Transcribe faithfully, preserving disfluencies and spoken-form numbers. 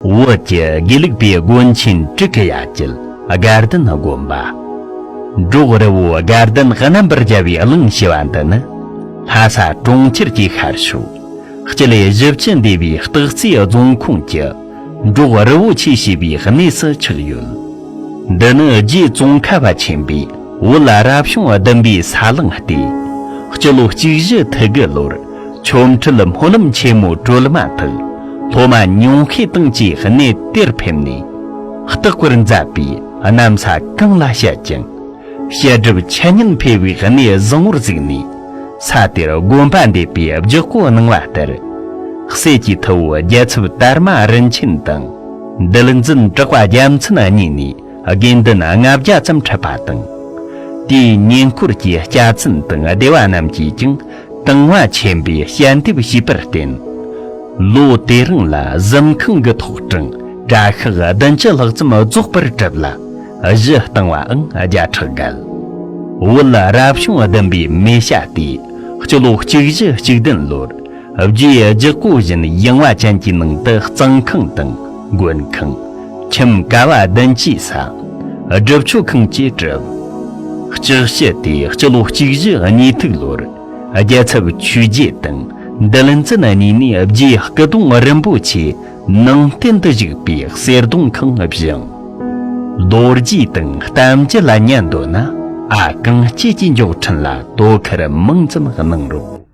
བོད་ཀྱི་དགེ་ལུགས་པའི་དགོན་ཆེན་ཊཱིཀ་ཡ་བཅུད་དགའ་ལྡན་དགོན་པ། འབྲོག་རི་བོ་དགའ་ལྡན་རྣམ་པར་རྒྱལ་བའི་གླིང་ཞེས་པ་འདི་ནི། ལྷ་ས་གྲོང་ཁྱེར་གྱི་ཤར་ཕྱོགས། སྤྱི་ལེ་བཞི་བཅུ་འདས་པའི་སྟག་རྩེ་རྫོང་ཁོངས་ཀྱི་འབྲོག་རི་བོ་ཆེ་ཞེས་པའི་གནས་སུ་ཆགས་ཡོད། འདི་ནི་རྗེ་ཙོང་ཁ་པ་ཆེན་པོས་བོད་རབ་བྱུང་བདུན་པའི་ས་གླིང་སྟེ། སྤྱི་ལོ་གཅིག་བཞི་ཐུ་དགུ་ལོར་ཆོ་འཕྲུལ་སྨོན་ལམ་ཆེན་མོ་གྲོལ་མ་ཐག་སློབ་མ་ཉུང་ཤས་དང་བཅས་གནས་དེར་ཕེབས་ནས། རྟག་པར་མཛད་པས་གནམ་ས་གང་ལ་བཤད་ཅིང་། བཤད་སྒྲུབ་འཆད་ཉན་འཕེལ་བའི་གནས་བཟང་བོར་གཟིགས་ནས། ས་དེར་དགོན་པ་འདེབས་པའི་ལྗགས་སྐོར་གནང་བ་ལྟར། སྲས་ཀྱི་ཐུ་བོ་རྒྱལ་ཚབ་དར་མ་རིན་ཆེན་དང་། འདུལ་འཛིན་གྲགས་པ་རྒྱལ་མཚན་གཉིས་ནས་དགེ་འདུན་ལྔ་བརྒྱ་ཙམ་ཁྲིད་པ་དང་། དེའི་ཉེ་འཁོར་གྱི་སྐྱ་བཙུན་དང་སྡེ་བ་རྣམས་ཀྱིས་ཀྱང་དང་བ་ཆེན་པོས་ཞལ་འདེབས་ཞུས་པར་བརྟེན། ལོ་དེ་རིང་ལ་གཟིམ་ཁང་གི་ཐོག་གྲངས་གྲྭ་ཤག་བདུན་ཅུ་ལྷག་ཙམ་རྫོགས་པར་གྲུབ་ལ། གཞི་བཏིང་བའང་བརྒྱ་ཕྲག་བརྒལ། བོད་རབ་བྱུང་བདུན་པའི་མེ་བྱ་སྟེ། སྤྱི་ལོ་གཅིག་བཞི་གཅིག་བདུན་ལོར་རྗེའི་ལྗགས་སྐོར་བཞིན་ཡངས་པ་ཅན་གྱི་ནང་དུ་གཙང་ཁང་དང་མགོན་ཁང་། ཁྱིམ་ཀ་བ་བདུན་ཅུའི་ས། སྒྲུབ་མཆོད་ཁང་བཅས་གྲུབ། ལྕགས་ཕྱི་དེ་སྤྱི་ལོ་གཅིག་བཞི་གཉིས་ཐིག་ལོར་རྒྱལ་ཚབ་ཆོས་རྗེ་དང་འདུལ་འཛིན་གཉིས་ནས་རྗེ་སྐུ་གདུང་རིན་པོ་ཆེ་ནང་རྟེན་དུ་བཞུགས་པའི་གསེར་སྡོང་ཁང་བཞེངས། རྡོ་རྗེ་དང་གཏམ་རྒྱུད་ལ་ཉན་འདོད་ན། ཨ་གང་སྐྱེས་ཀྱི་མགྱོགས་འཕྲིན་ལ་དོ་ཁུར་མང་ཙམ་གནང་རོགས།